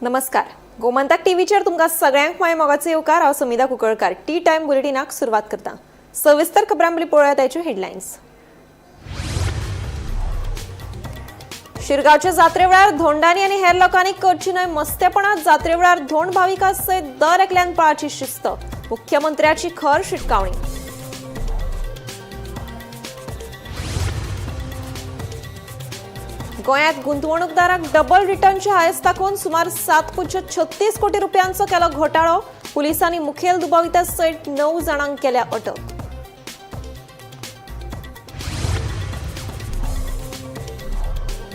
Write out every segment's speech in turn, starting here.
नमस्कार, गोमंतक टीव्हीचेर तुमकां सगळ्यांक माय मोगाचो येवकार. हांव समिधा कुंकळकार. टी टायम बुलेटिनाक सुरवात करता. सविस्तर खबरां पयलीं पळोवया ताच्यो हेडलायन्स. शिरगांवच्या जात्रे वेळार धोंडांनी आनी हेर लोकांनी करची न्हय मस्तेपणां. जात्रे वेळार धोंड भाविकां सयत दर एकल्यान पाळची शिस्त, मुख्यमंत्र्याची खर शिटकावणी. गोंयांत गुंतवणूकदारांक डबल रिटर्नचे हांयस दाखोवन सुमार 7.36 कोटी रुपयांचो केलो घोटाळो. पुलिसांनी मुखेल दुबाविता सयत 9 जाणांक केल्या अटक.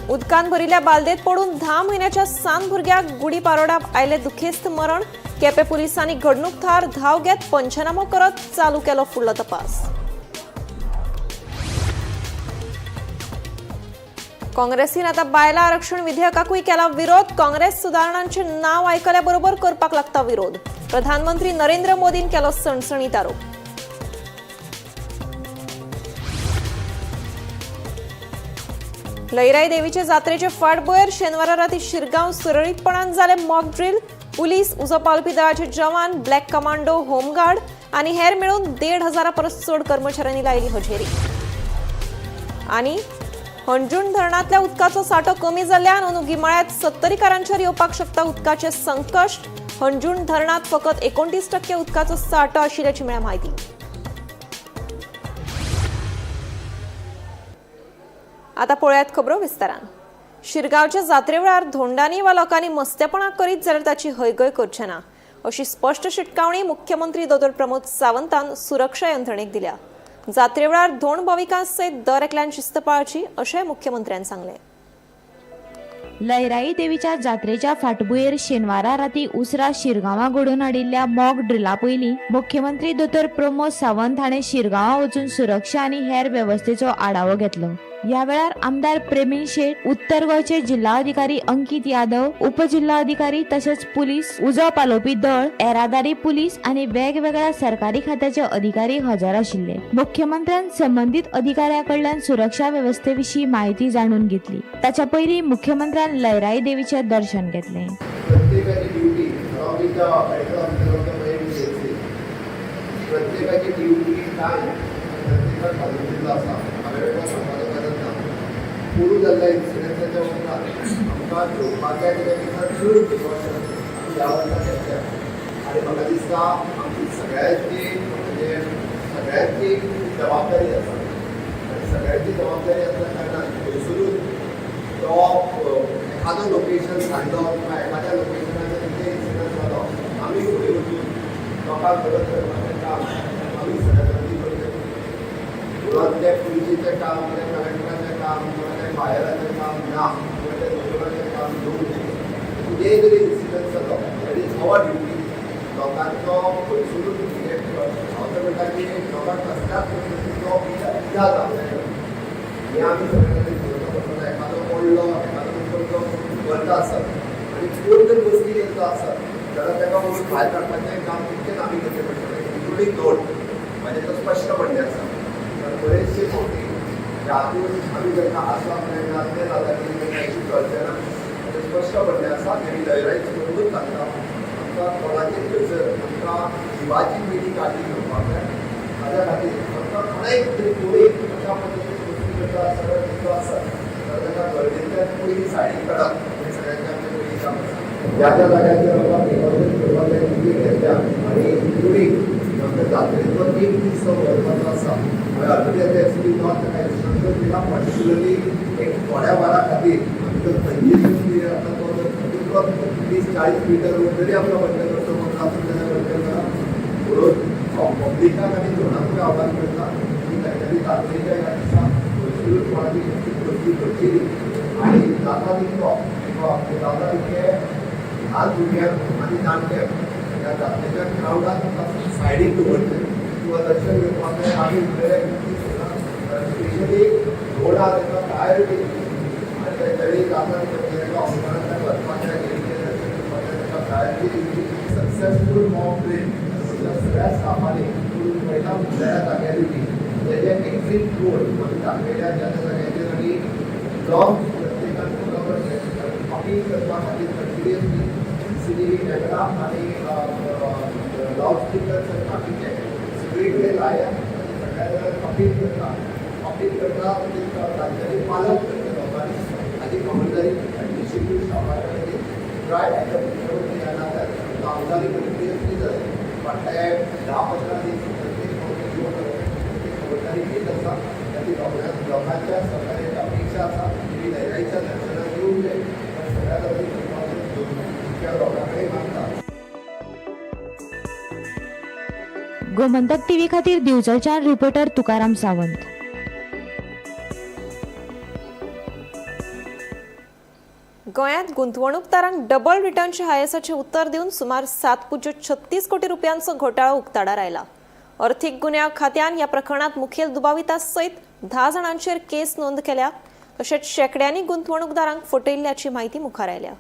उदकान भरिल्ल्या बालदेत पडून 10 म्हयन्याच्या सान भुरग्याक गुडी पारोडा आयले दुखेस्त मरण. केपें पुलिसांनी घडणूक थळार धांव घेत पंचनामो करत चालू केलो फुडलो तपास. काँग्रेसीन आता बायला आरक्षण विधेयकाकूय केला विरोध. काँग्रेस सुदारणांचे नाव आयकल्या बरोबर करपाक लागता विरोध. प्रधानमंत्री नरेंद्र मोदीन केलो सणसणीत आरोप. लईराई देवीचे जात्रेचे फाटभुंयेर शेनवारा राती शिरगांव सुरळीतपणान जाले मॉक ड्रिल. पुलीस, उजो पालोवपी दळाचे जवान, ब्लॅक कमांडो, होमगार्ड आनी हेर मेळून 1,500 परस चड कर्मचाऱ्यांनी लायली हजेरी. आनी हणजूण धरणांतल्या उदकाचो सांठो कमी जाल्ल्यान अंदू गिमाळ्यांत सत्तरीकारांचेर येवपाक शकता उदकाचें संकश्ट. हणजूण धरणांत फकत 29% उदकाचो सांठो आशिल्ल्याची मेळ्ळ्या म्हायती. आता पळयात खबरो विस्तारान. शिरगांवच्या जात्रे वेळार धोंडांनी वा लोकांनी मस्तेपणां करीत जाल्यार ताची हयगय करचे ना, अशी स्पश्ट शिटकावणी मुख्यमंत्री दोतोर प्रमोद सावंतान सुरक्षा यंत्रणेक दिल्या. जात्रे वेळार धोंड भाविकां सयत दर एकल्यान शिस्त पाळची, अशें मुख्यमंत्र्यान सांगलें. लयराई देवीच्या जात्रेच्या फाटभुंयेर शेनवारा राती उसरा शिरगांवां घडोवन हाडिल्ल्या मॉक ड्रिला पयलीं मुख्यमंत्री दोतोर प्रमोद सावंत हाणें शिरगांवां वचून सुरक्षा आनी हेर वेवस्थेचो आढावो घेतलो. ह्या वेळार आमदार प्रेमील शेट, उत्तर गोंयचे जिल्हाधिकारी अंकित यादव, उपजिल्हाधिकारी तशेंच पुलीस, उजो पालोवपी दळ, येरादारी पुलीस आनी वेगवेगळ्या सरकारी खात्याचे अधिकारी हजर आशिल्ले. मुख्यमंत्र्यान संबंदीत अधिकाऱ्यां कडल्यान सुरक्षा वेवस्थे विशीं म्हायती जाणून घेतली. ताच्या पयलीं मुख्यमंत्र्यान लयराई देवीचें दर्शन घेतलें. प्रत्येकाची duty along with the medical officer of the main, प्रत्येकाची ड्युटी टायम प्रत्येकाक घालून दिल्लो आसा. हांवें ताका सांगपाचो गरज ना. पुरू जाल्ल्या इन्सिडंटाच्या उपरांत आमकां घेवपाक जाय तेच्या पेक्षा चड प्रिकॉशन आमी ह्या वर्सा घेतल्या आनी म्हाका दिसता आमची सगळ्यांची, म्हणजे सगळ्यांची जबाबदारी आसा आनी सगळ्यांची जबाबदारी आसल्या कारणान थंयसरूच तो एखादो लोकेशन सांडलो किंवा एखाद्या लोकेशनाचेर कितें इन्सिडंट जालो, आमी फुडें वचून लोकांक मदत करपाचें काम आमी सगळ्यांनी करचें. मुळात तें पुलिशीचें काम, तें कलेक्टराचें काम किंवा तें फायराचें काम ना किंवा तें दोतोराचें काम न्हू. कितेंय तरी इन्सिडंट जालो, that is our duty. लोकांचो खंयसरूच, म्हणजे हांव तर म्हणटा की लोकांक कसल्याच पद्दतीचो इजा जावंक जायना, हें आमी सगळ्यांनी पळोवचो पडटलो. एखादो पडलो, एखादो कोण करता आसत आनी कोण जर मस्ती करता आसत जाल्यार ताका वचून भायर काडपाचें काम तितकेंच आमी करचें पडटलें, इन्क्लुडींग धोंड. म्हाजें तर स्पश्ट म्हणणें आसा, कारण बरेचशे फावटी हातूंत आमी तांकां आस्वाद मेळना, तें जाता की तांकां इशू कळचें ना. तें स्पश्ट म्हणणें आसा. तेमी लयराईच करूनच सांगता, आमकां कोणाची थंयसर आमकां जिवाची पयली काळजी घेवपाक जाय. ताज्या खातीर आमकां कोणाक तरी कोणूय अशा पद्दतीन मस्ती करता सगळें दिसतो आसत जाल्यार ताका गरजेंतल्यान पयलीं सायडीक काडप हें सगळ्यांचें आमचें पयलीं काम आसा. ज्या ज्या जाग्याचेर आमकां प्रिकॉशन घेवपाक जाय तितली घेतल्या आनी इन्क्लुडींग आमच्या जात्रेचो एक दीस जो म्हत्वाचो आसा, हांवें ऑलरेडी आतां एस पी नॉर्थ ताका इन्स्ट्रक्शन दिला. पर्टिक्युलरली एक थोड्या वरां खातीर आमी जर खंयची आतां तो जर तितलो 30-40 मिटर रोड जरी आमकां बंद करचो पडलो आसत जाल्यार बंद करा. म्हणून पब्लिकाक आनी धोणाकूय आव्हान करता की तांच्यांनी जात्रेच्या ह्या दिसा खंयसरूच कोणाची कसली मस्ती करची न्ही आनी जाता तितको जाता तितके ल्हान भुरग्यांक आनी जाणट्यांक ह्या जात्रेच्या क्रावडान सायडीक दवरचें किंवा दर्शन घेवपाक जाय. आमी उरलेले स्पेशली रोडार तांकां प्रायोरिटी दिवची आनी तांच्यांनी जाता तितकें तांकां ऑफिसरांतल्यान वचपाक जाय, देवीचें दर्शन घेवपाक जाय, तांकां प्रायोरिटी दिवची. सक्सेसफूल मॉक ड्रील सगळ्या स्टाफांनी पयला उरलेल्या जाग्यार दिवची. तेजे एक्झीट रोड आमी दाखयल्या ज्या त्या जाग्याचेर आनी लॉंग प्रत्येकान फॉलो करचें, वॉकिंग करपा खातीर कंटिन्युअसली. कॅमेरा आनी लावड स्पिकर्स आनी बाकीचे सगळी कडेन लायात आनी सगळ्या जाणांक अपील करता, अपील करता की तांच्यांनी पालन करचें लोकांनी हाची खबरदारी डिसिप्लीन स्टाफा कडेन ट्राय. आतां मुख्यमंत्री ह्या नात्यान गांवदारी कंटिन्युअसली जालें. फाटले 10-15 दीस प्रत्येक फावटी येवन ती खबरदारी घेत आसा. आनी लोकांच्या सहकार्याची अपेक्षा आसा. तुमी लयराईच्या दर्शनाक येवंक जाय, पण सगळ्या लोकांनी कृपा करून इतक्या लोकां कडेन मागता. गोमंतक टीव्ही खातीर दिवचलच्यान रिपोर्टर तुकाराम सावंत. गोंयांत गुंतवणूकदारांक डबल रिटर्नच्या हायेसाचें उत्तर दिवन सुमार 7.36 कोटी रुपयांचो घोटाळो उक्ताडार आयला. अर्थीक गुन्यांव खात्यान ह्या प्रकरणात मुखेल दुबाविता सयत 10 जाणांचेर केस नोंद केल्या. तशेंच शेंकड्यांनी गुंतवणूकदारांक फटयिल्ल्याची म्हायती मुखार आयल्या.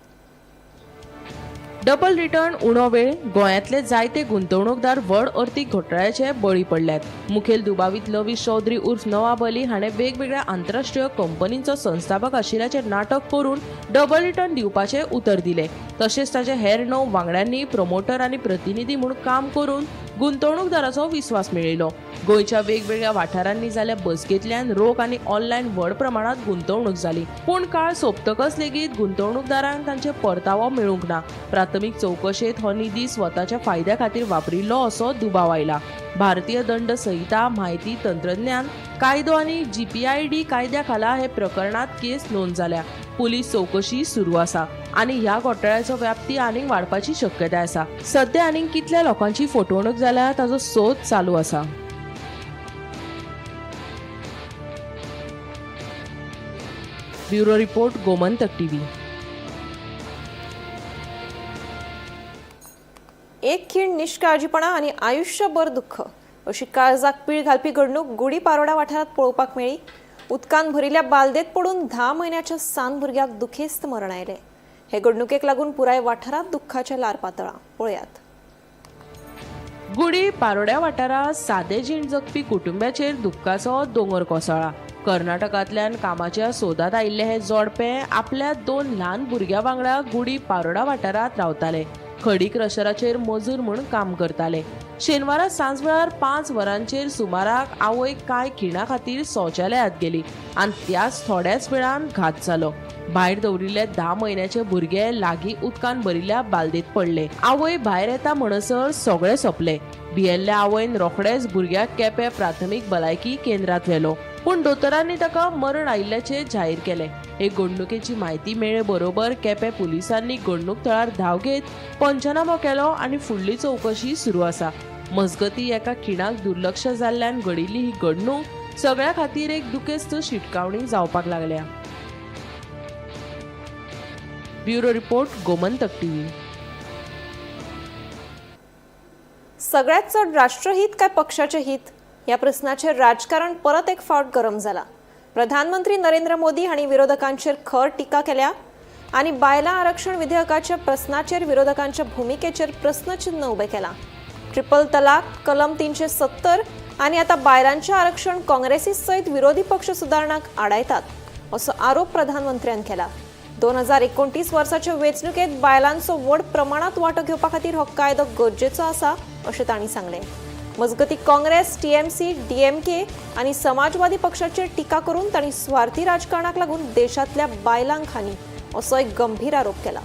डबल रिटर्न उणो वेळ. गोंयांतले जायते गुंतवणूकदार व्हड अर्थीक घोटाळ्याचे बळी पडल्यात. मुखेल दुबावीत लवीश चौधरी उर्फ नवाब अली हाणें वेगवेगळ्या आंतरराष्ट्रीय कंपनींचो संस्थापक आशिल्ल्याचें नाटक करून डबल रिटर्न दिवपाचें उतर दिलें. तशेंच ताचे हेर 9 वांगड्यांनी प्रमोटर आनी प्रतिनिधी म्हूण काम करून गुंतवणूकदाराचो विस्वास मेळयलो. गोंयच्या वेगवेगळ्या वाठारांनी जाल्ल्या बसकेंतल्यान रोख आनी ऑनलायन व्हड प्रमाणात गुंतवणूक जाली. पूण काळ सोंपतकच लेगीत गुंतवणूकदारांक तांचे परतावो मेळूंक ना. प्राथमीक चवकशेंत हो निधी स्वताच्या फायद्या खातीर वापरिल्लो असो दुबाव आयला. भारतीय दंड संहिता, म्हायती तंत्रज्ञान कायदो आनी जीपीआयडी कायद्या खाला हे प्रकरणात केस नोंद जाल्या. पुलीस चवकशी सुरू आसा आनी ह्या घोटाळ्याचो व्याप्ती आनीक वाडपाची शक्यताय आसा. सध्या आनीक कितल्या लोकांची फटवणूक जाल्या ताचो सोद चालू आसा. Bureau report, Gomantak TV. एक खीण निष्काळजीपणा आनी आयुष्यभर दुःख अशी काळजाक पीळ घालपी घडणूक गुडी पारोडा वाठारांत पळोवपाक मेळ्ळी. उदकान भरिल्ल्या बालदेत पडून 10 म्हयन्याच्या सान भुरग्याक दुखेस्त मरण आयलें. हे घडणुकेक लागून पुराय वाठारांत दुख्खाचें ल्हार पातळ्ळां. पळयात. गुडी पारोड्या वाठारांत सादे जीण जगपी कुटुंब्याचेर दुख्खाचो दोंगर कोसळ्ळा. कर्नाटकांतल्यान कामाच्या सोदांत आयिल्ले हे जोडपें आपल्या 2 ल्हान भुरग्यां वांगडा गुडी पारोडा वाठारांत रावताले. खडी क्रशराचेर मजूर म्हूण काम करताले. शेनवारा सांजवेळार 5 वरांचेर सुमाराक आवय कांय खिणा खातीर शौचालयांत गेली आनी त्याच थोड्याच वेळान घात जालो. भायर दवरिल्ले 10 म्हयन्याचे भुरगे लागीं उदकान भरिल्ल्या बालदेत पडले. आवय भायर येता म्हणसर सगळें सोंपलें. भियेल्ल्या आवयन रोखडेच भुरग्याक केपें प्राथमीक भलायकी केंद्रांत व्हेलो, पूण दोतोरांनी ताका मरण आयिल्ल्याचें जाहीर केलें. हे घडणुकेची म्हायती मेळ्ळे बरोबर केपें पुलिसांनी घडणूक थळार धांव घेत पंचनामो केलो आनी फुडली चवकशी सुरू आसा. मजगती एका खिणाक दुर्लक्ष जाल्ल्यान घडिल्ली ही घडणूक सगळ्या खातीर एक दुखेस्त शिटकावणी जावपाक लागल्या. Bureau report, Gomantak TV. सगळ्यात चड राष्ट्रहित काय पक्षाचे हित ह्या प्रस्नाचेर राजकारण परत एक फावट गरम जाला. प्रधानमंत्री नरेंद्र मोदी हांणी विरोधकांचेर खर टिका केल्या आनी बायलां आरक्षण विधेयकाच्या प्रस्नाचेर विरोधकांच्या भुमिकेचेर प्रस्नचिन्ह उबें केलां. ट्रिपल तलाक, कलम 370 आनी आतां बायलांचें आरक्षण काँग्रेसी सयत विरोधी पक्ष सुदारणाक आडायतात असो आरोप प्रधानमंत्र्यान केला. 2029 वर्साच्या वेंचणुकेत बायलांचो व्हड प्रमाणात वांटो घेवपा खातीर हो कायदो गरजेचो आसा अशें तांणी सांगलें. मजगती काँग्रेस, टीएमसी, डीएमके आनी समाजवादी पक्षाचेर टिका करून तांणी स्वार्थी राजकारणाक लागून देशांतल्या बायलांक हानी असो एक गंभीर आरोप केला.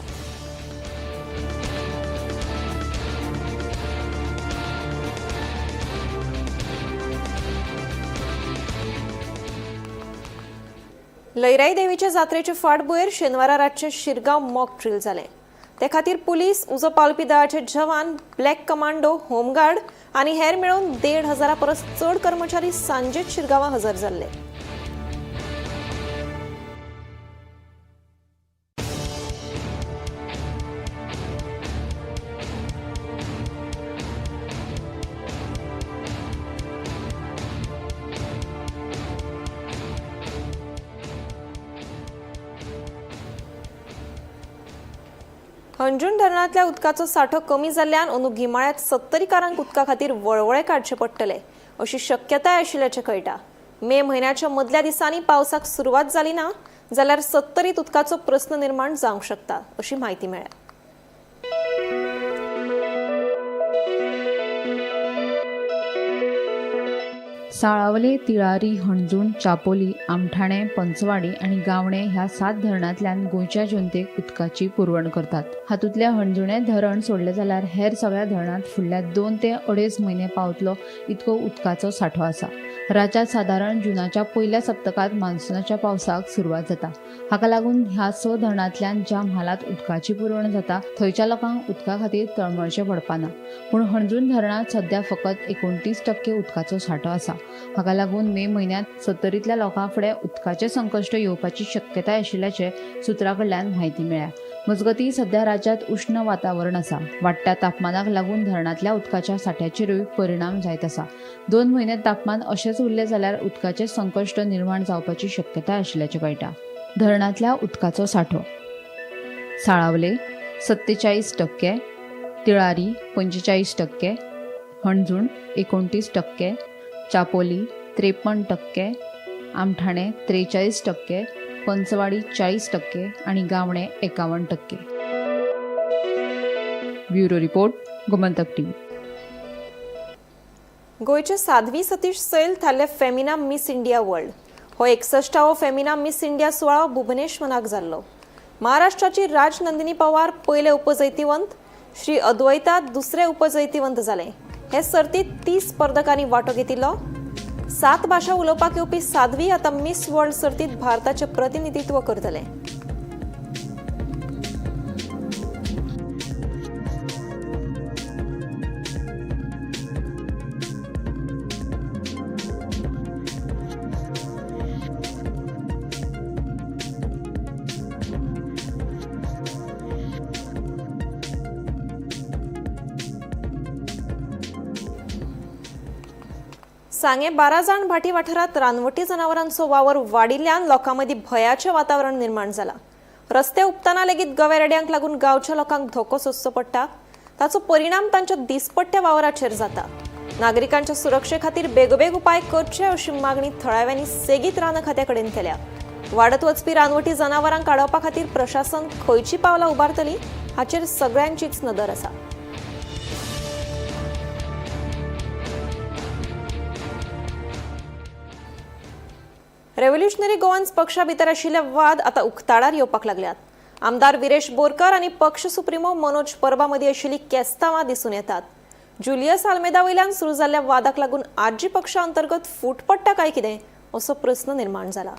लयराई देवीच्या जात्रेचे फाटभुंयेर शेनवारा रातचें शिरगांव मॉक ड्रील जालें. ते खातीर पुलीस, उजो पालोवपी दळाचे जवान, ब्लॅक कमांडो, होमगार्ड आनी हेर मेळून 1,500 परस चड कर्मचारी सांजेच शिरगांवां हजर जाल्ले. हणजूण धरणांतल्या उदकाचो सांठो कमी जाल्ल्यान अंदू गिमाळ्यांत सत्तरीकारांक उदका खातीर वळवळे काडचे पडटले अशी शक्यताय आशिल्ल्याचें कळटा. मे म्हयन्याच्या मदल्या दिसांनी पावसाक सुरवात जाली ना जाल्यार सत्तरीत उदकाचो प्रस्न निर्माण जावंक शकता अशी म्हायती मेळ्ळ्या. साळावले, तिळारी, हणजूण, चापोली, आमठाणे, पंचवाडी आनी गावणे ह्या 7 धरणांतल्यान गोंयच्या जनतेक उदकाची पुरवण करतात. हातूंतल्या हणजूणे धरण सोडलें जाल्यार हेर सगळ्या धरणांत फुडल्या 2 ते 2.5 म्हयने पावतलो इतको उदकाचो सांठो आसा. राज्यांत सादारण जुनाच्या पयल्या सप्तकांत मान्सूनाच्या पावसाक सुरवात जाता. हाका लागून ह्या 6 धरणांतल्यान ज्या म्हालांत उदकाची पुरवण जाता थंयच्या लोकांक उदका खातीर तळमळचें पडपाना. पूण हणजूण धरणांत सध्या फकत 29% उदकाचो सांठो आसा. हाका लागून मे म्हयन्यांत सत्तरींतल्या लोकां फुडें उदकाचें संकश्ट येवपाची शक्यताय आशिल्ल्याचें सुत्रां कडल्यान म्हायती मेळ्ळ्या. मजगतीं, सध्या राज्यांत उश्ण वातावरण आसा. वाडट्या तापमानाक लागून धरणांतल्या उदकाच्या सांठ्याचेरूय परिणाम जायत आसा. 2 म्हयने तापमान अशेंच उरलें जाल्यार उदकाचें संकश्ट निर्माण जावपाची शक्यताय आशिल्ल्याचें कळटा. धरणांतल्या उदकाचो सांठो: साळावले 47%, तिळारी 45%, हणजूण 29%, चापोली 53%, आमठाणे 43%, पंचवाडी 40% आनी गावणे 51%. Bureau report, Gomantak TV. गोंयचे साध्वी सतीश सैल थारले फेमिना मिस इंडिया वर्ल्ड. हो 61वो फेमिना मिस इंडिया सुवाळो भुवनेश्वराक जाल्लो. महाराष्ट्राची राजनंदिनी पवार पयले उपजैतिवंत, श्री अद्वैता दुसरे उपजैतिवंत जाले. हे सर्तीत 30 स्पर्धकांनी वांटो घेतिल्लो. 7 भाशा उलोवपाक येवपी साध्वी आतां मिस वर्ल्ड सर्तीत भारताचें प्रतिनिधित्व करतले. सांगें 12 जाण भाटी वाठारांत रानवटी जनावरांचो वावर वाडिल्ल्यान लोकां मदीं भंयाचें वातावरण निर्माण जालां. रस्ते हुपतना लेगीत गवे रेड्यांक लागून गांवच्या लोकांक धोको सोंसचो पडटा. ताचो परिणाम तांच्या दिसपट्ट्या वावराचेर जाता. नागरिकांच्या सुरक्षे खातीर बेगोबेग उपाय करचे अशी मागणी थळाव्यांनी सेगीत रान खात्या कडेन केल्या. वाडत वचपी रानवटी जनावरांक आडावपा खातीर प्रशासन खंयची पावलां उबारतली हाचेर सगळ्यांचीच नदर आसा. रेव्होल्युशनरी गोवन्स पक्षा भितर आशिल्ले वाद आतां उक्ताडार येवपाक लागल्यात. आमदार विरेश बोरकर आनी पक्ष सुप्रिमो मनोज परबा मदीं आशिल्ली केस्तांवां दिसून येतात. जुलियस आल्मेदा वयल्यान सुरू जाल्ल्या वादाक लागून आरजी पक्षा अंतर्गत फूट पडटा काय कितें असो प्रस्न निर्माण जाला.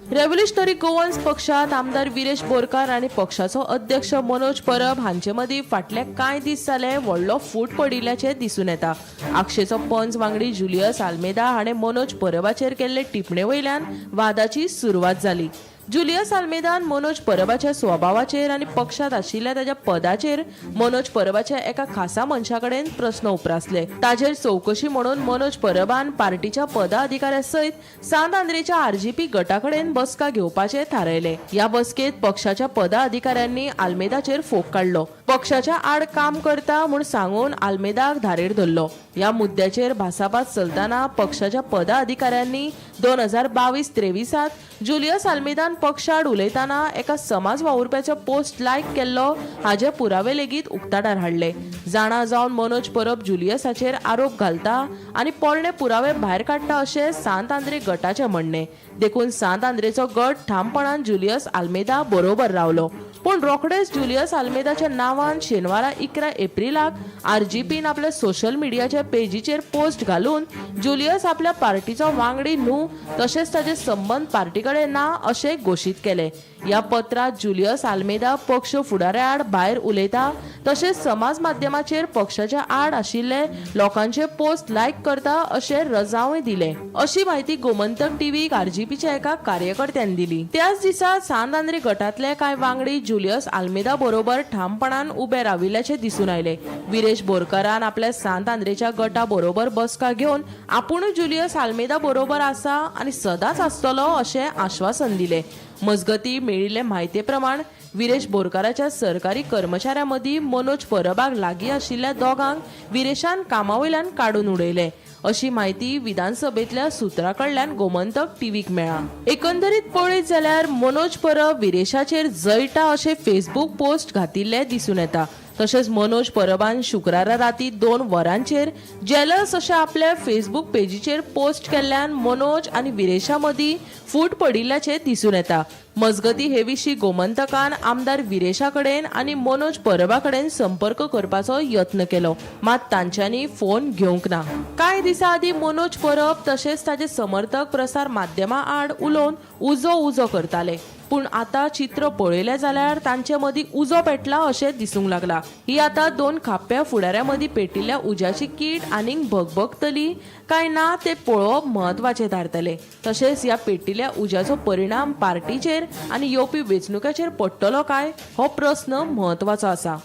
रेव्होल्युशनरी गोवन्स पक्षात आमदार विरेश बोरकार आनी पक्षाचो अध्यक्ष मनोज परब हांचे मदीं फाटले कांय दीस जाले व्हडलो फूट पडिल्ल्याचें दिसून येता. आक्षेचो पंच वांगडी जुलियस आल्मेदा हाणें मनोज परबाचेर केल्ले टिपणे वयल्यान वादाची सुरवात जाली. जुलियस आल्मेदान मनोज परबाच्या स्वभावाचेर आनी पक्षांत आशिल्ल्या ताच्या पदाचेर मनोज परबाच्या एका खासा मनशा कडेन प्रस्न उप्रासले. ताचेर चवकशी म्हणून मनोज परबान पार्टीच्या पदाधिकाऱ्या सयत सांत आंद्रेच्या आरजीपी गटा कडेन बसका घेवपाचें थारायलें. ह्या बसकेंत पक्षाच्या पदाधिकाऱ्यांनी आल्मेदाचेर फोग काडलो. पक्षाच्या आड काम करता म्हूण सांगून आल्मेदाक धारेर धरलो. ह्या मुद्द्याचेर भासाभास चलतना पक्षाच्या पदाधिकाऱ्यांनी 2022-23 जुलियस आल्मेदान पक्षाआड उलयतना एका समाज वावुरप्याचो पोस्ट लायक केल्लो हाजे पुरावे लेगीत उक्ताडार हाडले. जाणा जावन मनोज परब जुलियसाचेर आरोप घालता आनी पोरणे पुरावे भायर काडटा अशें सांत आंद्रे गटाचें म्हणणें. देखून सांत आंद्रेचो गट ठामपणान जुलियस आल्मेदा बरोबर रावलो. पूण रोखडेच जुलियस आल्मेदाच्या नांवान शेनवारा 11 एप्रिलाक आरजीपीन आपल्या सोशल मिडियाच्या पेजीचेर पोस्ट घालून जुलियस आपल्या पार्टीचो वांगडी न्हू तशेंच ताचे संबंद पार्टी कडेन ना अशें घोशीत केलें. ह्या पत्रांत जुलियस आल्मेदा पक्ष फुडाऱ्या आड भायर उलयता तशेंच समाज माध्यमाचेर पक्षाच्या आड आशिल्ले लोकांचे पोस्ट लायक करता अशें रजांवय दिलें. अशी म्हायती गोमंतक टीव्हीक आरजीपीच्या एका कार्यकर्त्यान दिली. त्याच दिसा सांत आंद्रे गटांतले कांय वांगडी जुलियस आल्मेदा बरोबर ठामपणान उबे राविल्ल्याचें दिसून आयलें. विरेश बोरकारान आपल्या सांत आंद्रेच्या गटा बरोबर बसका घेवन आपुणूय जुलियस आल्मेदा बरोबर आसा आनी सदांच आसतलो अशें आश्वासन दिलें. मजगतीं मेळिल्ले म्हायते प्रमाण विरेश बोरकाराच्या सरकारी कर्मचाऱ्यां मदीं मनोज परबाक लागीं आशिल्ल्या दोगांक विरेशान कामा वयल्यान काडून उडयले अशी म्हायती विधानसभेंतल्या सुत्रां कडल्यान गोमंतक टीव्हीक मेळ्ळा. एकंदरीत पळयत जाल्यार मनोज परब विरेशाचेर जळटा अशे फेसबूक पोस्ट घातिल्ले दिसून येता. तशेंच मनोज परबान शुक्रारा राती 2 वरांचेर जेलस अशें आपल्या फेसबूक पेजीचेर पोस्ट केल्ल्यान मनोज आनी विरेशा मदीं फूट पडिल्ल्याचें दिसून येता. मजगती हे विशीं गोमंतकान आमदार विरेशा कडेन आनी मनोज परबा कडेन संपर्क करपाचो यत्न केलो, मात तांच्यांनी फोन घेवंक ना. कांय दिसां आदीं मनोज परब तशेंच ताचे समर्थक प्रसार माध्यमां आड उलोवन उजो उजो करताले, पूण आतां चित्र पळयलें जाल्यार तांचे मदीं उजो पेटला अशें दिसूंक लागला. ही आतां 2 खाप्या फुडाऱ्यां मदीं पेटिल्ल्या उज्याची कीट आनीक भगभगतली काय ना तें पळोवप म्हत्वाचें थारतलें. तशेंच ह्या पेटिल्ल्या उज्याचो परिणाम पार्टीचेर आनी येवपी वेंचणुकांचेर पडटलो काय हो प्रस्न म्हत्वाचो आसा.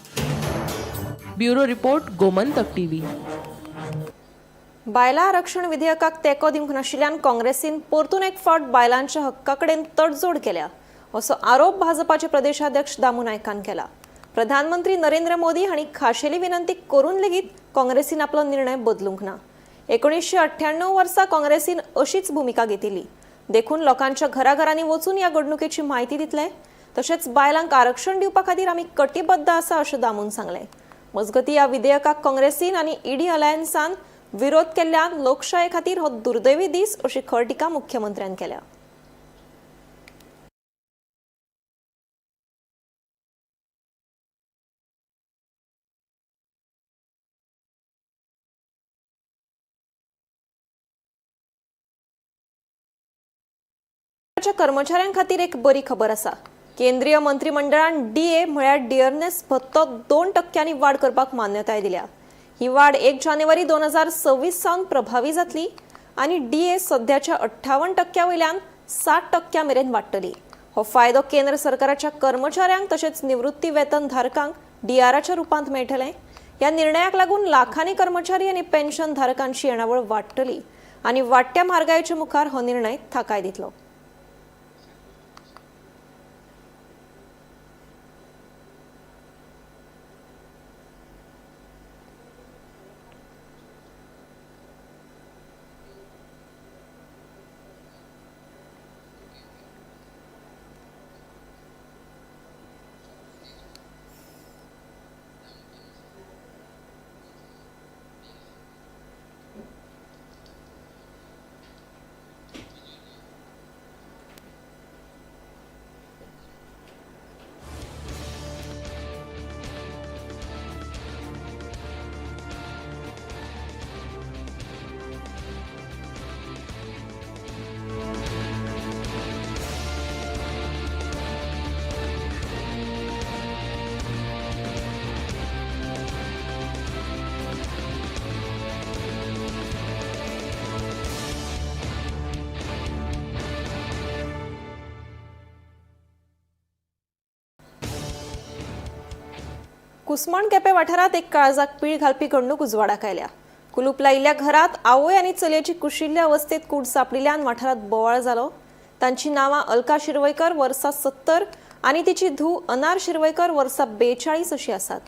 Bureau report, Gomantak TV. बायलां आरक्षण विधेयकाक तेंको दिवंक नाशिल्ल्यान काँग्रेसीन परतून एक फावट बायलांच्या हक्का कडेन तडजोड केल्या असो आरोप भाजपाचे प्रदेशाध्यक्ष दामू नायकान केला. प्रधानमंत्री नरेंद्र मोदी हांणी खाशेली विनंती करून लेगीत काँग्रेसीन आपलो निर्णय बदलूंक ना. 1998 वर्सा काँग्रेसीन अशीच भुमिका घेतिल्ली, देखून लोकांच्या घराघरांनी वचून ह्या घडणुकेची म्हायती दितले. तशेंच बायलांक आरक्षण दिवपा खातीर आमी कटिबद्ध आसा अशें दामून सांगलें. मजगतीं ह्या विधेयकाक काँग्रेसीन आनी ईडी अलायन्सान विरोध केल्ल्यान लोकशाये खातीर हो दुर्दैवी दीस अशी खर टिका मुख्यमंत्र्यान केल्या. कर्मचाऱ्यां खातीर एक बरी खबर आसा. केंद्रीय मंत्रिमंडळान डीए म्हळ्यार डियरनेस भत्तो 2% वाड करपाक मान्यताय दिल्या. ही वाड 1 जानेवारी 2026 सावन प्रभावी जातली आनी डीए सध्याच्या 58% वयल्यान 60% मेरेन वाडटली. हो फायदो केंद्र सरकाराच्या कर्मचाऱ्यांक तशेंच निवृत्ती वेतन धारकांक डीआराच्या रुपांत मेळटलें. ह्या निर्णयाक लागून लाखांनी कर्मचारी आनी पेन्शन धारकांची येणावळ वाडटली आनी वाडट्या म्हारगायेच्या मुखार हो निर्णय थाकाय दितलो. कुसमण केपें वाठारांत एक काळजाक पीळ घालपी घडणूक उजवाडाक आयल्या. कुलूप लायिल्ल्या घरांत आवय आनी चलयेची कुशिल्ल्या अवस्थेत कूड सांपडिल्ल्यान वाठारांत बोवाळ जालो. तांची नांवां अलका शिरवयकर वर्सां 70 आनी तिची धूव अनार शिरवयकर वर्सां 42 अशी आसात.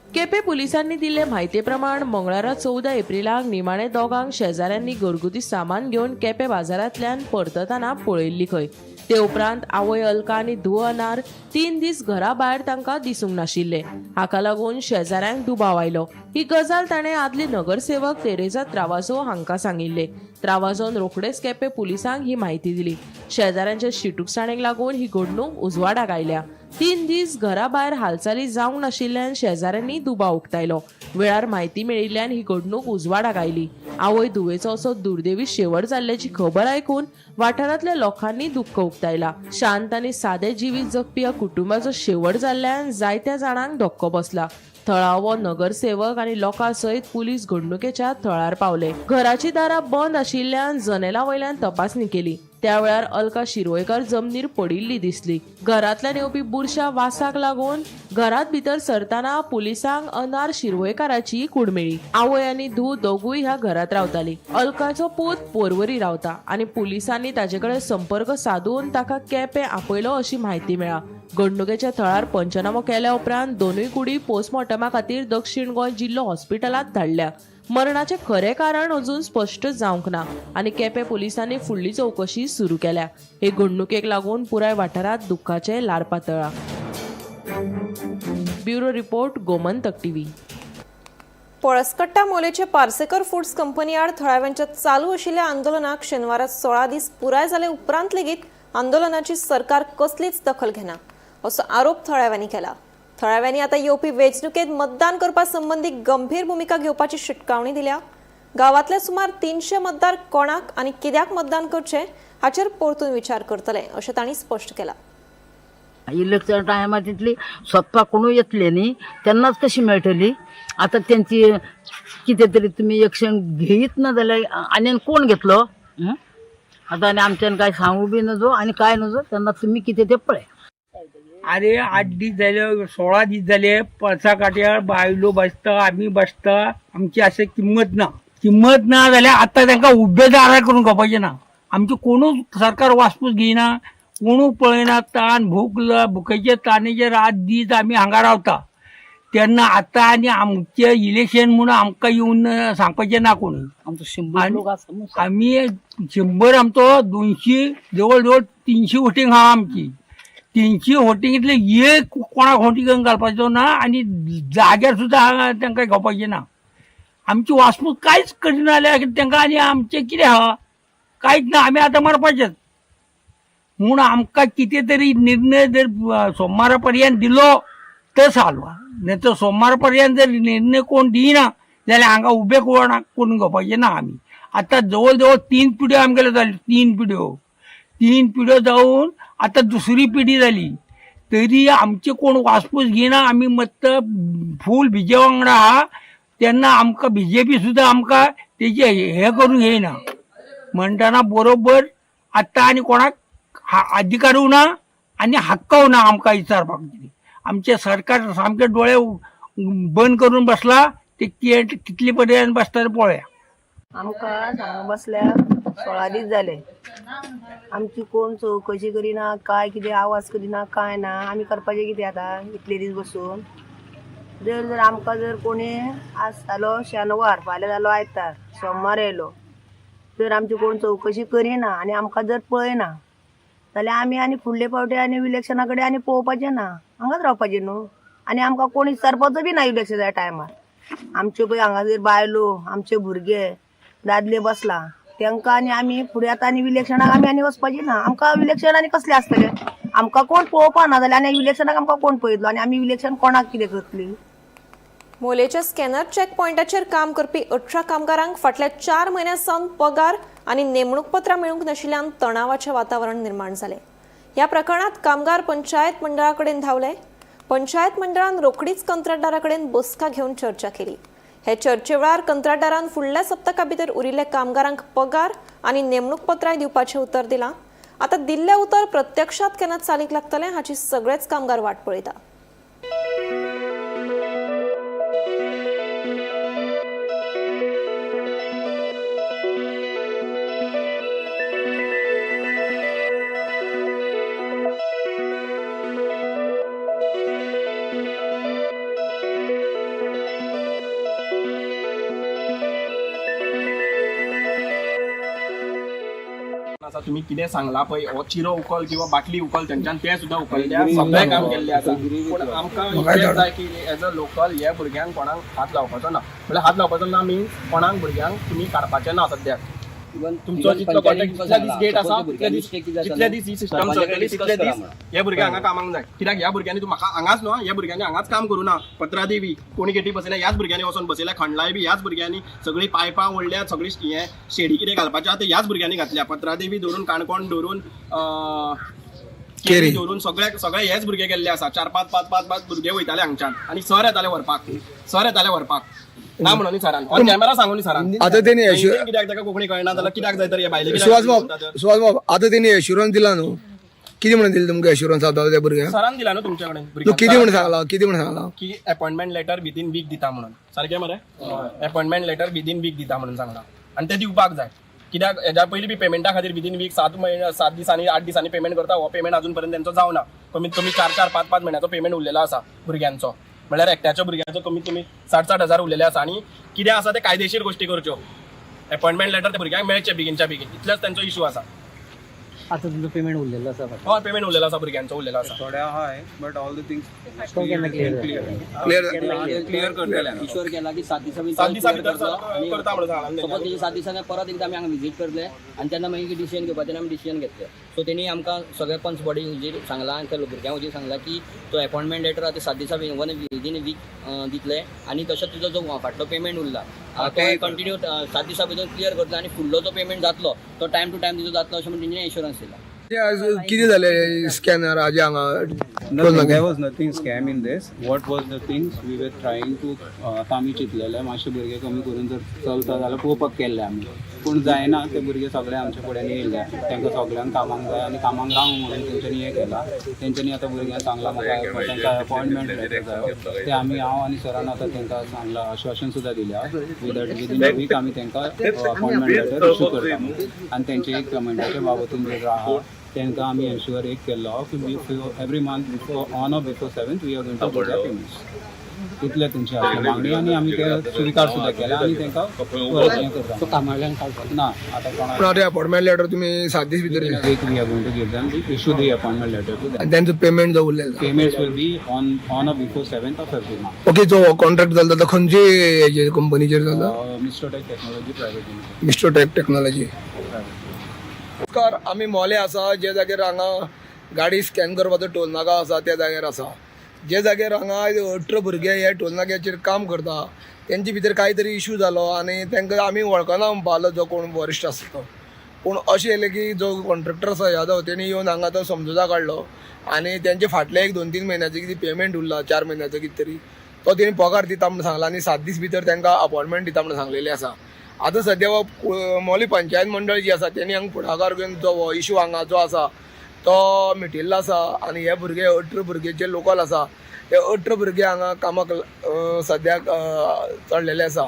केपें पुलिसांनी दिल्ले म्हायती प्रमाण मंगळारा 14 एप्रिलाक निमाणे दोगांक शेजाऱ्यांनी घरगुती सामान घेवन केपें बाजारांतल्यान परततना पळयल्ली खंय. ते उपरांत आवय अलका आनी धूव अनार 3 दीस घरा भायर तांकां दिसूंक नाशिल्ले. हाका लागून शेजाऱ्यांक दुबाव आयलो. ही गजाल ताणें आदली नगरसेवक तेरेजा त्रावाजो हांकां सांगिल्ले. त्रावाजोन रोखडेच केपें पुलिसांक ही म्हायती दिली. शेजाऱ्यांच्या शिटूकसाणेक लागून ही घडणूक उजवाडाक आयल्या. 3 दीस घरा भायर हालचाली जावंक नाशिल्ल्यान शेजाऱ्यांनी दुबाव उक्तायलो. वेळार म्हायती मेळिल्ल्यान ही घडणूक उजवाडाक आयली. आवय धुवेचो असो दुर्दैवी शेवट जाल्ल्याची खबर आयकून वाठारांतल्या लोकांनी दुख्ख उक्तायला. शांत आनी सादे जिवीत जगपी ह्या कुटुंबाचो शेवट जाल्ल्यान जायत्या जाणांक धक्को बसला. थळावो नगरसेवक आनी लोकां सयत पुलीस घडणुकेच्या थळार पावले. घराची दारां बंद आशिल्ल्यान जनेला वयल्यान तपासणी केली. त्या वेळार अलका शिरवयकर जमनीर पडिल्ली दिसली. घरांतल्यान येवपी बुरशा वासाक लागून घरांत भितर सरतना पुलिसांक अनार शिरवयकाराची कूड मेळ्ळी. आवय आनी धूव दोगूय ह्या घरांत रावताली. अलकाचो पूत पोरवरी रावता आनी पुलिसांनी ताचे कडेन संपर्क सादून ताका केपें आपयलो अशी म्हायती मेळ्ळा. घडणुकेच्या थळार पंचनामो केल्या उपरांत दोनूय कुडी पोस्टमॉर्टमा खातीर दक्षिण गोंय जिल्लो हॉस्पिटलांत धाडल्या. मरणाचें खरें कारण अजून स्पश्ट जावंक ना आनी केपें पुलिसांनी फुडली चवकशी सुरू केल्या. हे घडणुकेक लागून पुराय वाठारांत दुख्खाचें ल्हार पातळ्ळां. Bureau report, Gomantak TV. Palaskatta मोलेचे पार्सेकर फूड्स कंपनी आड थळाव्यांच्या चालू आशिल्ल्या आंदोलनाक शेनवारा 16 दीस पुराय जाले उपरांत लेगीत आंदोलनाची सरकार कसलीच दखल घेना असो आरोप थळाव्यांनी केला. थळाव्यांनी आता येवपी वेंचणुकेत मतदान करपा संबंदी गंभीर भुमिका घेवपाची शिटकावणी दिल्या. गावातले सुमार 300 मतदार कोणाक आनी कित्याक मतदान करचे हाचेर परतून विचार करतले अशें तांणी स्पश्ट केलां. इलेक्शन टायमार तितली सोदपाक कोणूय येतले न्ही, तेन्नाच कशी मेळटली. आतां तेंची कितें तरी तुमी एक्शन घेयत ना जाल्यार आनी कोण घेतलो? आतां आनी आमच्यान काय सांगू बी नजो आनी काय नजो, तेन्ना तुमी कितें तें पळय. अरे 8 दीस जाले, 16 दीस जाले, पळसा काट्यार बायलो बसता, आमी बसता, आमची अशें किंमत ना. किंमत ना जाल्यार आतां तांकां उबे दारार करून खावपाचें ना. आमची कोणूच सरकार वासपूस घेयना, कोणूच पळयना. तान भूक भुकेचे तानेचे रात दीस आमी हांगा रावता. तेन्ना आतां आनी आमचें इलेक्शन म्हणून आमकां येवन सांगपाचें ना कोणी. आमचो 100 लोक आसा, आमी 100, आमचो 200, जवळ जवळ 300 वोटींग आहा आमची. 300 वोटिंगेंतले एक कोणाक वोटिंग घालपाचो ना आनी जाग्यार सुद्दां तांकां घेवपाचें ना. आमची वासपूस कांयच करिना जाल्यार तांकां आनी आमचें कितें आहा? कांयच ना. आमी आतां मरपाचेच म्हूण आमकां कितें तरी निर्णय जर सोमारा पर्यंत दिलो तर साल्व, नाही तर सोमारा पर्यंत जर निर्णय कोण दिना जाल्यार हांगा उबे कोणाक करून घेवपाचें ना आमी. आतां जवळ जवळ 3 पिढ्यो आमगेल्यो जाल्यो, 3 पिढ्यो, 3 पिढ्यो जावन आतां दुसरी पिढी जाली तरी आमचे कोण वासपूस घेयना. आमी मत्त फूल बीजे वांगडा आहा, तेन्ना आमकां बीजेपी सुद्दां आमकां तेजे हे करून घेयना. म्हणटना बरोबर आतां आनी कोणाक अधिकारूय ना आनी हक्कूय ना आमकां विचारपाक. कितें आमचें सरकार सामके दोळे बंद करून बसला, ते कितले पर्यंत बसता ते पळोवया. आमकां हांगा बसल्यार 16 दीस जाले, आमची कोण चवकशी करिना, काय कितें आवाज करिना, काय ना. आमी करपाचें कितें आतां इतले दीस बसून? जर जर आमकां जर कोणी आज जालो शेनवार, फाल्यां जालो आयतार, सोमार येयलो, जर आमची कोण चवकशी करिना आनी आमकां जर पळयना जाल्यार आमी आनी फुडले फावटी आनी इलेक्शना कडेन आनी पळोवपाचें ना, हांगाच रावपाचें न्हू. आनी आमकां कोण विचारपाचो बी ना इलेक्शना टायमार. आमच्यो पळय हांगासर बायलो, आमचे भुरगे दादले बसला, तांकां आनी आमी फुडें आतां आनी इलेक्शनाक आमी आनी वचपाचें ना. आमकां इलेक्शन आनी कसलें आसतलें? आमकां कोण पळोवपा ना जाल्यार आनी इलेक्शनाक आमकां कोण पळयतलो आनी आमी इलेक्शन कोणाक कितें करतली? मोलेच्या स्कॅनर चेक पॉयंटाचेर काम करपी 18 कामगारांक फाटल्या 4 म्हयन्यां सावन पगार आनी नेमणूक पत्रां मेळूंक नाशिल्ल्यान तणावाचें वातावरण निर्माण जालें. ह्या प्रकरणांत कामगार पंचायत मंडळा कडेन धांवले. पंचायत मंडळान रोखडीच कंत्राटदारा कडेन बसका घेवन चर्चा केली. हे चर्चे वेळार कंत्राटदारान फुडल्या सप्तका भितर उरिल्ल्या कामगारांक पगार आनी नेमणूक पत्रां दिवपाचें उतर दिलां. आतां दिल्लें उतर प्रत्यक्षात केन्ना चालीक लागतलें हाची सगळेच कामगार वाट पळयता. आसा तुमी कितें सांगला पळय, हो चिरो उखल किंवा बाटली उखल, तेंच्यान तें सुद्दां उखल्ल्या, सगळें काम केल्लें आसा. पूण आमकां इतलेंच जाय की एज अ लोकल ह्या भुरग्यांक कोणाक हात लावपाचो ना. म्हणल्यार हात लावपाचो ना मिन्स कोणाक भुरग्यांक तुमी काडपाचें ना सद्याक. तुमचो जितलो कॉन्टॅक्ट, जितले दीस गेट आसा तितले दीस ही सिस्टम चलतली, तितले दीस ह्या भुरग्यांक हांगा कामाक जाय. कित्याक ह्या भुरग्यांनी तूं म्हाका हांगाच न्हू, ह्या भुरग्यांनी हांगाच काम करूं ना. पत्रादेवी कोणी गेटी बसयल्या ह्याच भुरग्यांनी वचोन बसयल्या, खंडलाय बी ह्याच भुरग्यांनी, सगळीं पायपां ओडल्या, सगळी हें शेडी कितें घालपाचें आहा तें ह्याच भुरग्यांनी घातल्या. पत्रादेवी धरून काणकोण धरून केरी धरून सगळे सगळे हेच भुरगे गेल्ले आसा. 4 5 5 5 5 भुरगे वयताले हांगच्यान आनी सर येताले व्हरपाक, सर येताले व्हरपाक ना म्हणून सरान ऑन कॅमेरा सांगून सरान. आतां तेणी कित्याक ताका कोंकणी कळना जाल्यार कित्याक जाय तर हे भायले? सुहास बाब, सुहास बाब, आतां तेणी एश्युरन्स दिला न्हू, कितें म्हणून दिलें तुमकां एश्युरन्स आतां त्या भुरग्यांक? सरान दिला न्हू तुमचे कडेन. कितें म्हणून सांगलां, कितें म्हणून सांगलां? की अपॉइंटमेंट लेटर विदीन वीक दिता म्हणून. सारकें मरे? अपॉइंटमेंट लेटर विदीन वीक दिता म्हणून सांगलां आनी तें दिवपाक जाय. कित्याक हेज्या पयलीं बी पेमेंटा खातीर विदीन वीक 7 म्हयने 7 दिसांनी 8 दिसांनी पेमेंट करता, हो पेमेंट अजून पर्यंत तेंचो जावना. कमीत कमी 4 4 5 5 म्हयन्याचो पेमेंट उरलेलो आसा भुरग्यांचो. म्हणल्यार एकट्याच्या भुरग्यांचो कमीत कमी 60 60 हजार उरलेले आसा. आनी कितें आसा ते कायदेशीर गोश्टी करच्यो, अपॉइंटमेंट लेटर त्या भुरग्यांक मेळचें बेगीनच्या बेगीन, इतलेच तेंचो इशू आसा. आता तुमचो पेमेंट उरलेलो आसा. हय, पेमेंट उरलेलो आसा, भुरग्यांचो उरलेलो आसा. थोडे आहाय, बट ऑल the things तो केन्ना क्लियर? क्लियर. क्लियर करतले. इश्योर केला की 7 दिसां भितर 7 दिसां clear भितर करतलो आनी करता म्हणून सांगलां. सपोज तेजे 7 दिसांनी परत एकदा आमी हांगा विजीट करतले आनी तेन्ना मागीर डिसिजन घेवपा तेन्ना आमी डिसिजन घेतले. सो तेणी आमकां सगळे पंच बॉडी हुजीर सांगलां आनी त्या भुरग्यां हुजीर सांगलां की तो अपॉयंटमेंट लेटर आहा ते 7 दिसां वन विदीन वीक दितले आनी तशेंच तुजो जो फाटलो पेमेंट उरला तो कंटिन्यू 7 दिसां भितर क्लियर करतले आनी फुडलो जो पेमेंट जातलो तो टायम टू टायम तुजो जातलो अशें म्हणून तेंच्यांनी एश्योरन्स दिला. ते आज कितें जालें स्कॅनर हाजे हांगा? Nothing, there was nothing scam in this. What was the things we were trying to आमी चिंतलेले मातशे भुरगे कमी करून जर चलता जाल्यार पळोवपाक केल्ले आमी, पूण जायना. ते भुरगे सगळे आमच्या फुड्यान येयले, तांकां सगळ्यांक कामाक जाय आनी कामाक रावंक म्हणून तेंच्यांनी हें केलां. तेंच्यांनी आतां भुरग्यांक सांगलां म्हाका तांकां अपॉयंटमेंट लेटर जायो. ते आमी, हांव आनी सरान आतां तांकां सांगलां, आश्वासन सुद्दां दिल्या विदीन अ वीक आमी तांकां अपॉयंटमेंट लेटर इशू करता आनी तेंचे एक पेमेंटाच्या बाबतीन जे आहा तांकां आमी एन्श्युअर एक केल्लो आहा की every month before on or before 7th we are going to do the payments. इतले तेंची आसली मागणी आनी आमी ते स्विकार सुद्दां केल्या आनी तांकां हें करता. कामावयल्यान काडपाक ना आतां कोणाक. पूण आतां अपॉयंटमेंट लेटर तुमी 7 दीस भितर Within a week we are going to give them the issue the appointment letter to them. आनी तेंचो पेमेंट जो उरलेलो? Payments will be on or before 7th of every month. Okay, जो कॉन्ट्रॅक्ट जाता तो खंयचे हेजेर कंपनीचेर जाता? Mr. Tech Technology Private Limited. Mister take technology. नमस्कार, आमी मोले आसा, जे जाग्यार हांगा गाडी स्कॅन करपाचो टोल नाका आसा त्या जाग्यार आसा. जे जाग्यार हांगा 18 भुरगे हे टोल नाक्याचेर काम करता, तेंचे भितर कांय तरी इशू जालो आनी तांकां आमी वळखना म्हणपा जो कोण वरिश्ठ आसा तो. पूण अशें येयलें की जो कॉन्ट्रॅक्टर आसा यादव, तेणी येवन हांगा तो समजुता काडलो आनी तेंचे फाटले एक 2-3 म्हयन्याचे कितें पेमेंट उरला, 4 म्हयन्याचो कितें तरी, तो तेणी पगार दिता म्हूण सांगला आनी 7 दीस भितर तांकां अपॉयंटमेंट दिता म्हूण सांगलेलें आसा. आतां सद्या हो मोली पंचायत मंडळ जी आसा तेणी हांगा फुडाकार घेवन जो हो इशू हांगा जो आसा तो मिटिल्लो आसा. आनी हे भुरगे 18 भुरगे जे लोकल आसा ते 18 भुरगे हांगा कामाक सद्याक चडलेले आसा.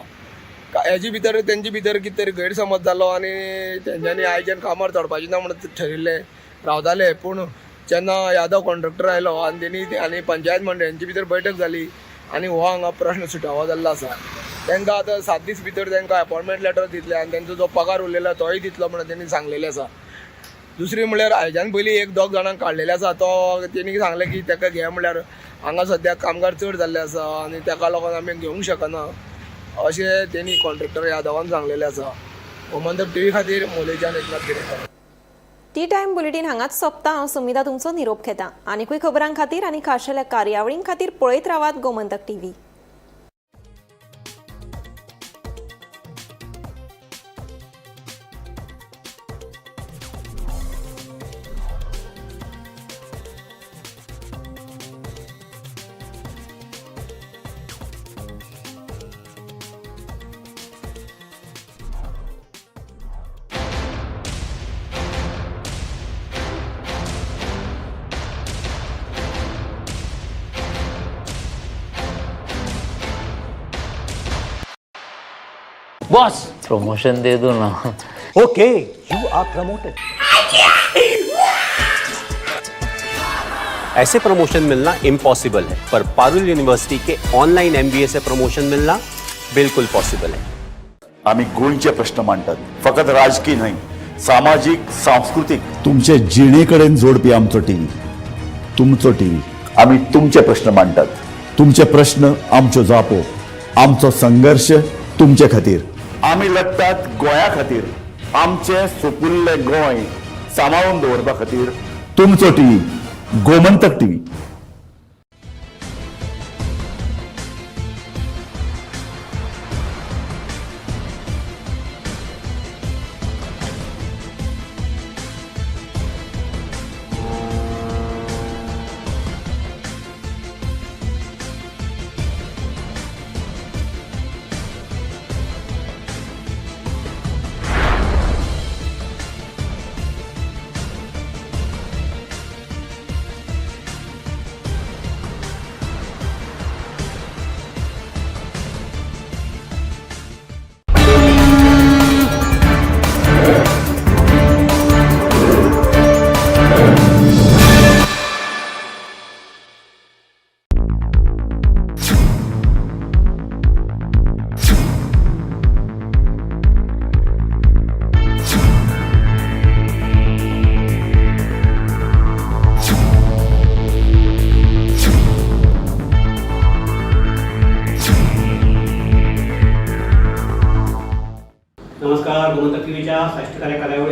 हेजे भितर तेंचे भितर कितें तरी गैरसमज जालो आनी तेंच्यांनी आयच्यान कामार चडपाचें ना म्हणून ठरिल्लें रावताले. पूण जेन्ना यादव कॉन्ट्रॅक्टर आयलो आनी तेणी आनी पंचायत मंडळ हेंचे भितर बैठक जाली आनी हो हांगा प्रश्न सुटावो जाल्लो आसा. तांकां आतां 7 दीस भितर तांकां अपॉयंटमेंट लेटर दितले आनी तेंचो जो पगार उरलेलो तोय दितलो म्हणून तेणी सांगलेलें आसा. दुसरी म्हणल्यार आयच्यान पयलीं एक दोग जाणांक काडलेले आसा, तो तेणी सांगलें की ताका घे म्हणल्यार हांगा सद्याक कामगार चड जाल्ले आसा आनी ताका लागून आमी घेवंक शकना अशें तेणी कॉन्ट्रॅक्टर यादवान सांगलेलें आसा. गोमंतक टीव्ही खातीर मोलेच्यान एकनाथ गिरेकर. टी टायम बुलेटीन हांगाच सोंपता. हांव सुमिता तुमचो निरोप घेता. आनिकूय खबरां खातीर आनी खाशेल्या कार्यावळीं खातीर पळयत रावात गोमंतक टीव्ही. बॉस, प्रमोशन दे दो ना. Okay, you are promoted. ऐसे प्रमोशन मिलना इम्पॉसिबल है, पर पारुल यूनिवर्सिटी के ऑनलाइन एमबीए से प्रमोशन मिलना बिल्कुल पॉसिबल है. आम्ही गोंयचे प्रश्न मांडटात, फकत राजकीय न्हय, सामाजीक, सांस्कृतीक, तुमचे जिणे कडेन जोडपी आमचो टीव्ही, तुमचो टीव्ही. आम्ही तुमचे प्रश्न मांडटात, तुमचे प्रश्न आमच्यो जापो, आमचो संघर्ष तुमचे खातीर. आमी लढटात गोंया खातीर, आमचें सुपुल्लें गोंय सांबाळून दवरपा खातीर. तुमचो टीव्ही, गोमंतक टीव्ही.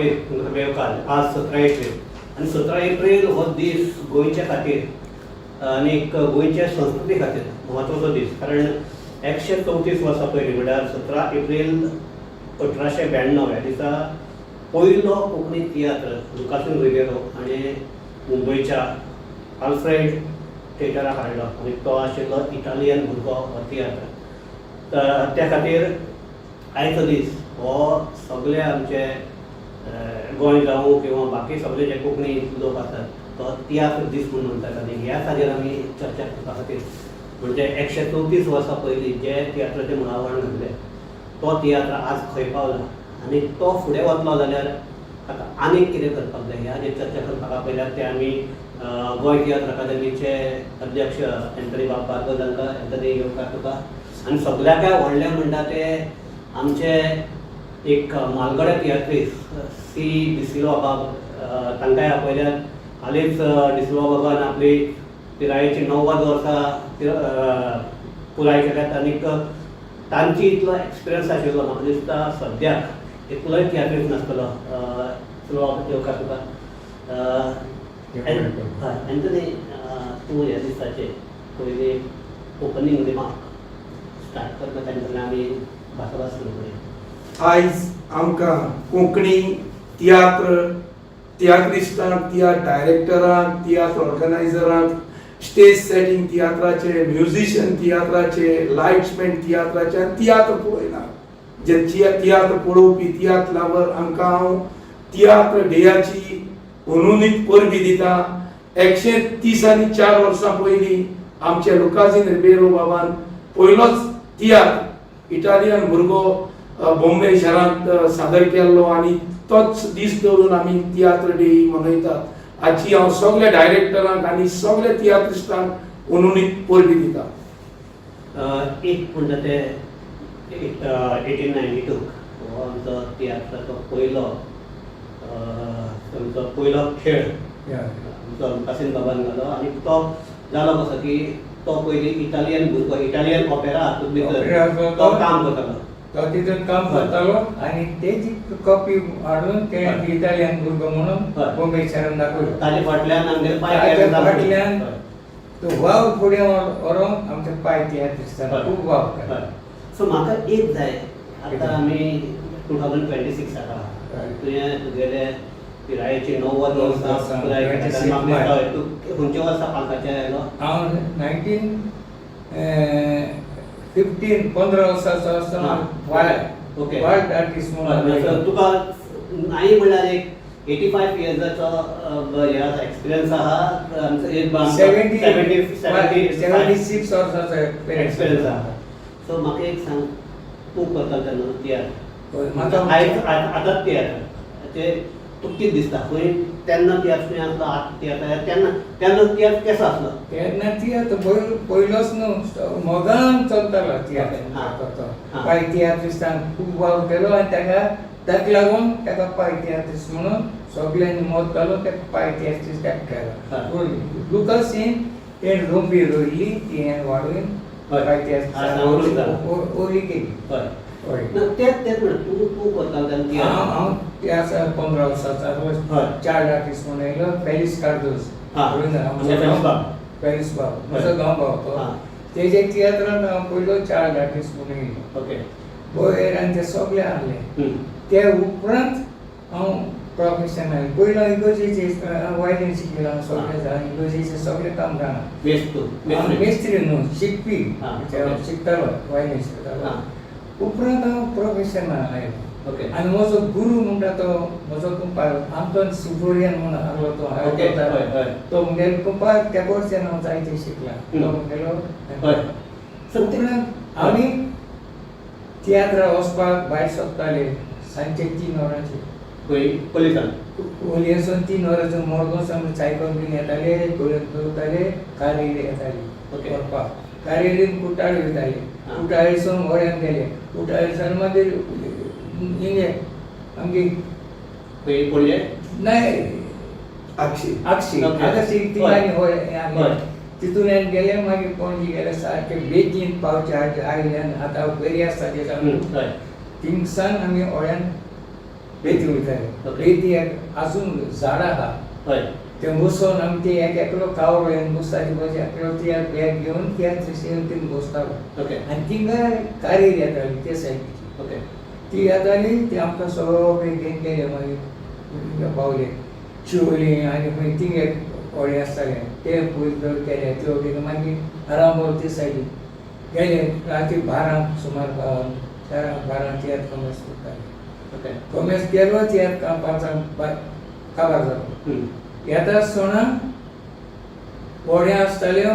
पळय तुमकां येवकार. आज 17 एप्रील आनी 17 एप्रील हो दीस गोंयच्या खातीर आनी गोंयच्या संस्कृती खातीर म्हत्वाचो दीस, कारण 134 वर्सां पयलीं म्हणल्यार 17 एप्रील 1892 ह्या दिसा पयलो कोंकणी तियात्र लुकासीन रिबेरो हाणें मुंबयच्या आल्फ्रेड थिएटराक हाडलो आनी तो आशिल्लो इटालियन भुरगो हो तियात्र. तर त्या खातीर आयचो दीस हो सगळे आमचे गोंय जावं किंवा बाकी सगळे जे कोंकणी लोक आसात तो तियात्र दीस म्हूण म्हणटात. आनी ह्या खातीर आमी चर्चा करपा खातीर, म्हणजे 134 वर्सां पयलीं जे तियात्राचें मुळावण घातलें तो तियात्र आज खंय पावला आनी तो फुडें वतलो जाल्यार ताका आनीक कितें करपाक जाय, ह्या चर्चा करपाक आपयल्यात ते आमी गोंय तियात्र अकादमीचे अध्यक्ष एंथनी बाब बार्बोज हांकां. एंथनी, येवकार तुका. आनी सगळ्याकय व्हडलें म्हणटा ते आमचे एक म्हालगडे तियात्रीस्त सी डिसिल्वा बाब, तांकांय आपयल्यात. हालींच डिसिल्वा बाबान आपली पिरायेची 90 वर्सां पुराय केल्यात आनीक तांची इतलो एक्सपिरियन्स आशिल्लो, म्हाका दिसता सद्याक एकलोय तियात्रीस्त नासतलो. सिल्वा, येवकार तुका. हय एंथनी, तूं ह्या दिसाचे पयलीं ओपनींग रिमार्क स्टार्ट करता, तांच्या आमी भासाभास सुरू करुया. आयज आमकां कोंकणी तियात्र तियात्रिस्टांक, तियात्र डायरेक्टरांक, तियात्र ऑर्गनायझरांक, स्टेज सेटींग तियात्राचे, म्युझिशियन तियात्राचे, लायट्समॅन तियात्राचे आनी तियात्र पळयना जे तियात्र पळोवपी तियात्र लवर हांकां हांव तियात्र डेयाची अनूनीत परबीं दिता. 134 वर्सां पयलीं आमचे लुकाझीन रिबेरो बाबान पयलोच तियात्र इटालियन भुरगो बॉम्बे शारांत सादर केल्लो आनी तोच दीस दवरून आमी तियात्र डे मनयतात. हाची हांव सगल्या डायरेक्टरांक आनी सगल्या तियात्रिस्टांक अनूनीत परबीं दिता. एक म्हणटा ते 1892 हो आमचो तियात्राचो पयलो, आमचो पयलो खेळ आमचो लुकासीन बाबान घालो आनी तो जालो कसो की तो पयलीं इटालियन भुरगो, इटालियन ऑपेरा हातूंत भितर तो काम करतालो. तो तितून काम करतालो आनी तेजी कॉपी हाडून ते इटालियन भुरगो म्हणून बॉम्बे शहरान दाखयलो. ताजे फाटल्यान आमगेले पाय ताच्या तियात्र. फाटल्यान तो वावर फुडें व्हरोन आमच्या पाय तियात्रिस्तान खूब वावर केलो. सो म्हाका एक जाय, आतां आमी 2026 आहा, तुवें तुगेले पिरायेची 90 वर्सां पुराय केल्या. म्हाका दिसता, तूं खंयच्या वर्सा पालकाचेर आयलो? हांव 1915, 15 वर्साचो आसतना वायल्ड आर्टिस्ट म्हणून. तुका नाही म्हणल्यार एक 85 इयर्साचो हे आसा, एक्सपिरियन्स आहा आमचो एक 70 70 76 वर्साचो. एक्सपिरियन्स आहा. सो म्हाका एक सांग, तूं करता तेन्ना तियात्र, म्हाका आयज आतांच तियात्र ते तुका कितें दिसता, खंय तेन्ना तियात्र खंय आसलो, आतां तियात्र, तेन्ना तेन्ना तियात्र कसो आसलो? तेन्ना तियात्र पयलोच न्हू, मोगान चलतालो तियात्र तो. पाय तियात्रिस्तान खूब वावर केलो आनी ताका लागून ताका पाय तियात्रिस्ट म्हणून सगल्यांनी मत घालून ताका पाय तियात्रिस्ट ताका केलो. लुकासीन तेणें रोंपी रोयली, ती हांवें वाडोवन पाय तियात्रिस्ट ओली केली. हय, तेच तेच म्हणटा, तूं तूं करतालो तेन्ना तियात्र. हांव ते आसा 15 वर्साचो आसलो, चाइल्ड आर्टिस्ट म्हणून येयलो फेलिस कार्दोज. फेलिस बाब. फेलिस बाब म्हजो गांव भाव तो. तेजे तियात्रांत हांव पयलो चाइल्ड आर्टिस्ट म्हणून येयलो. वयर आनी ते सगळे आहले. ते उपरांत हांव प्रोफेशनल पयलो इगोर्जेचे वायलीन शिकलो, सगळें जाणा, इगोर्जेचें सगळें काम जाणा. मेस्त्री. मेस्त्री न्हू, शिकपी. शिकतालो, वायलीन शिकतालो. उपरांत हांव प्रोफेशनल आयलो. आनी म्हजो गुरू म्हणटा तो म्हजो कुंपार आंतोन सिबोरियन म्हणून आहलो तो. हय, हय. तो मुगेलो कुंपार, त्या कडच्यान हांव जायतें शिकला. तो मुगेलो. उपरांत आमी तियात्रा वचपाक भायर सोदताले सांजचे 3 वरांचेर. खंय, पयलीं? वोलयेसून 3 वरांचेर मडगांव सायकल घेवन येताले, गोंयांत दवरताले, कारेरी येताली व्हरपाक. कारेरीन कुट्टाळे वयताले, कुट्टाळेसून वळ्यान गेले, कुट्टाळेसून मागीर हिंगे आमगे खंय, पणजे? नाही. आक्षी. आक्षी. आक्षी तिगांनी होय. तितून गेले, मागीर पणजी गेले, सारके बेगीन पावचे आयले. आनी आतां बरी आसता ते. थिंगसान आमी होळ्यान बेती वयताले. बेती एक आजून झाड आहा. ते बसोन आमी ते एक एकलो कावरो येवन बसता, ती बस एकलो तियात्र बॅग घेवन तियात्र येवन थिंग बसतालो. आनी थिंगा कारीर येताली ते सायडीची. ती येताली, ती आमकां सगळे घेवन गेले. मागीर पावले शिवोली आनी खंय थिंग एक व्हडें आसतालें, ते पयस केले त्यो बीन. मागीर आरांबोल ते सायडीन गेले. राती 12 सुमार, 4, 12 तियात्र कोमेस करताले. कोमेस केलो तियात्र, 5 काबार जालो. येता आसतना व्हडें आसतालें.